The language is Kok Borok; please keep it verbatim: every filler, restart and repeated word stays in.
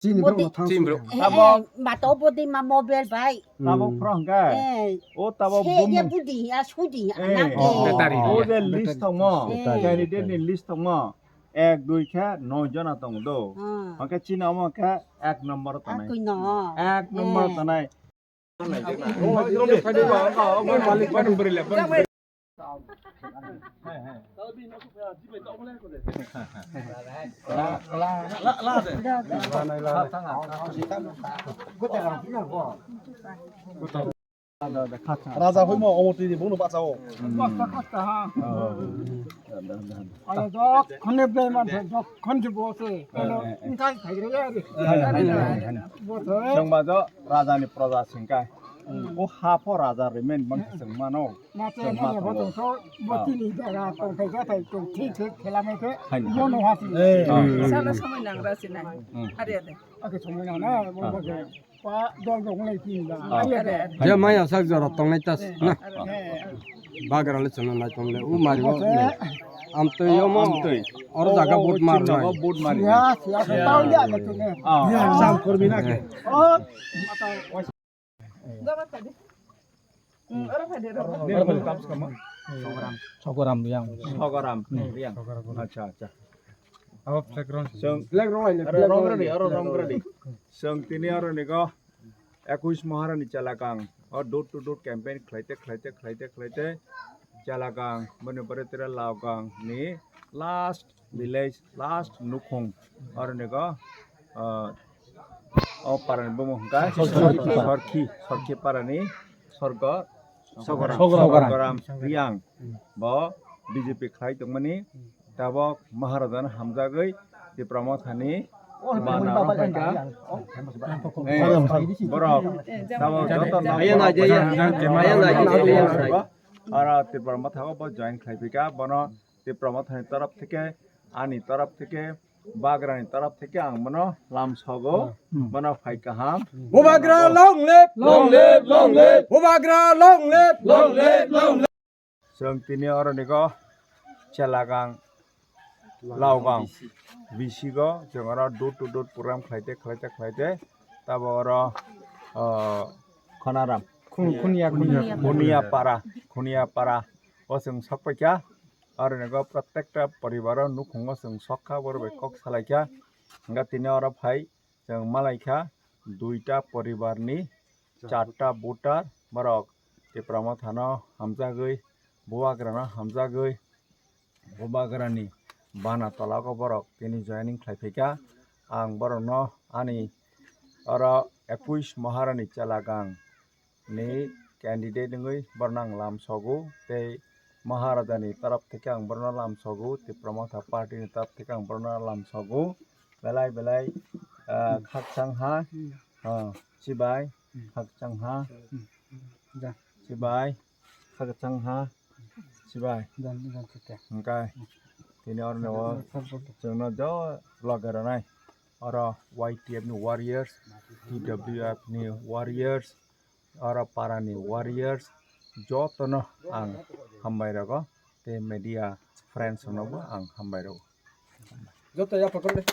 Chini borok no thang chini borok. Sung. Eh, tabok eh, mato bodi ma mobile bai. Tabok phro hwnkhe. Eh. O tabok se bumung. Ya budi ya sudi ya eh, nang o, eh. Battery o ya. Je list tongmo. Battery. Candidate ni list tongmo. Ek dui khe noi jona tong do. Hmm. Hwnkhe chini omo khe ek number tonai. Akui no. Ek number eh. Tonai. Raja hoi mo omo twi ni bono bachao. Ano jokhon ni ble man se jokhon se bo se. Ano engkai thai re ya re. Bo se. Sengba jo raja ni proja sengkai. O ha pho raja remain bang se sengmano. Ma te ma ne bo tong so bo tini jaga tong thai ja thai tong thik thik khela mai khe. Bono ha si. Sala samai nangra se na. Are are. Ake samai nang na bo bo se. Pa dol dong lai tin da. Ah. Ayo de. Je maya sak jora tongnai tas na. Eh. Bagra le chana nai tongle u mari o. Bo se. Amtwi yomo. Amtwi. Oro jaga o, o, bot mar chinno nai. Bot mari. Ya, ya, ya. Tau ya, ya, tu ne. Ah. Ya, sam kormi na ke. Oh, mata. Hmm, oro phai de, oro phai de. Sogoram Riang. Sogoram Riang. Acha, acha. Abo flag rong. Chwng flag rong lai, oro flag rong rong ready, oro rong ready. Chwng tini oro ni go ekush Maharani Chalakang. O door to door campaign khlaite, khlaite, khlaite, khlaite. Chalakang, boni pore tira Laukang ni last village, last nukhung. Oro ni go, ah, o parani bumung hwnkha Sorkhi. Sorkhi, Sorkhi parani Sorgo Sogoram. Sogoram. Sogoram Riang. Bo B J P khlai tongmani. Tabok Maharajano hamjagwi Tipra Mothani bana rok hai kha. Eh, borok tabok joto no aya na, aya na, aya na. Oro Tipra Motha bo join khlai phi kha, bono Tipra Mothani taraf theke, ani taraf theke, Bagrani taraf theke ang bono lam sogo, hmm, bono phai kaham. Bubagra long live! Long live, long live! Bubagra long live! Long live, long live! Chwng tini oro ni go Chelagang, Laogang, bisi go chwng oro door to door program khlaite, khlaite, khlaite. Tabo oro, ah, Khonaram. Khun-, Khuniya, Khuniya. Khuniya para, Khuniya para. O chwng sok paikha. Oro ni go protekta poribaro nukhungo chwng sok kha, borok bai kok salai kha. Hwnkhe tini oro phai chwng malai kha duita poribarni charta voter, borok Tipra Mothano hamjagwi, Bubagrano hamjagwi, Bubagrani bana tolago borok tini joining khlai phaikha. Ang borokno ani oro ekush Maharani Chelagang ni candidate wngwi borokno ang lam sogo tei Maharajani taraf theke ang borokno lam sogo, Tipra Motha party ni taraf theke ang borokno lam sogo. Belai belai, ah, khakchang ha, ah, chibai, khakchang ha, chibai, khakchang ha, chibai. Hwnkhe tini oro no chwngno jo loge rwnai. Oro Y T F ni warriors, T W F ni warriors, oro parani warriors, jotono ang hambai rogo, tei media friends rokno bo ang hambai rogo. Joto ya photo le.